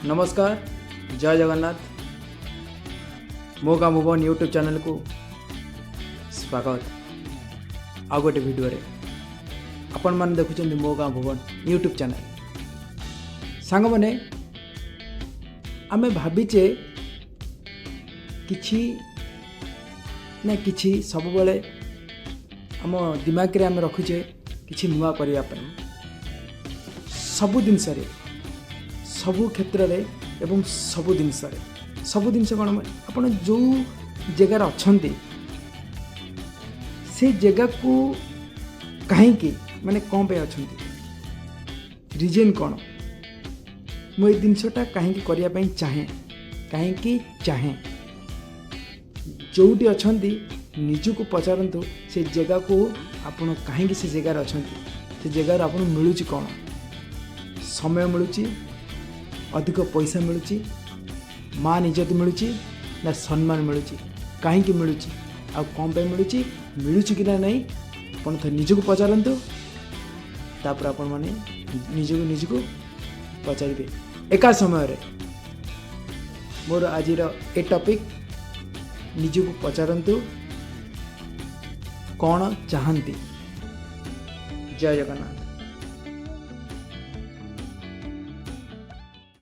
ନମସ୍କାର, ଜୟ ଜଗନ୍ନାଥ। ମୋ ଗାଁ ଭୁବନ ୟୁଟ୍ୟୁବ୍ ଚ୍ୟାନେଲକୁ ସ୍ୱାଗତ। ଆଉ ଗୋଟେ ଭିଡ଼ିଓରେ ଆପଣମାନେ ଦେଖୁଛନ୍ତି ମୋ ଗାଁ ଭୁବନ ୟୁଟ୍ୟୁବ୍ ଚ୍ୟାନେଲ୍। ସାଙ୍ଗମାନେ, ଆମେ ଭାବିଛେ କିଛି ନା କିଛି, ସବୁବେଳେ ଆମ ଦିମାଗରେ ଆମେ ରଖୁଛେ କିଛି ନୂଆ କରିବା ପାଇଁ, ସବୁ ଜିନିଷରେ, ସବୁ କ୍ଷେତ୍ରରେ ଏବଂ ସବୁ ଜିନିଷରେ। ସବୁ ଜିନିଷ କ'ଣ? ଆପଣ ଯେଉଁ ଜାଗାରେ ଅଛନ୍ତି, ସେ ଜାଗାକୁ କାହିଁକି, ମାନେ କ'ଣ ପାଇଁ ଅଛନ୍ତି, ରିଜନ୍ କ'ଣ, ମୁଁ ଏଇ ଜିନିଷଟା କାହିଁକି କରିବା ପାଇଁ ଚାହେଁ, କାହିଁକି ଚାହେଁ। ଯେଉଁଠି ଅଛନ୍ତି, ନିଜକୁ ପଚାରନ୍ତୁ, ସେ ଜାଗାକୁ ଆପଣ କାହିଁକି ସେ ଜାଗାରେ ଅଛନ୍ତି, ସେ ଜାଗାରୁ ଆପଣଙ୍କୁ ମିଳୁଛି କ'ଣ? ସମୟ ମିଳୁଛି, ଅଧିକ ପଇସା ମିଳୁଛି, ମାନ ଇଜ୍ଜତ ମିଳୁଛି ନା ସମ୍ମାନ ମିଳୁଛି? କାହିଁକି ମିଳୁଛି ଆଉ କ'ଣ ପାଇଁ ମିଳୁଛି, ମିଳୁଛି କି ନା ନାହିଁ, ଆପଣ ଥରେ ନିଜକୁ ପଚାରନ୍ତୁ। ତାପରେ ଆପଣମାନେ ନିଜକୁ ନିଜକୁ ପଚାରିବେ ଏକା ସମୟରେ। ମୋର ଆଜିର ଏ ଟପିକ୍, ନିଜକୁ ପଚାରନ୍ତୁ କ'ଣ ଚାହାନ୍ତି। ଜୟ ଜଗନ୍ନାଥ।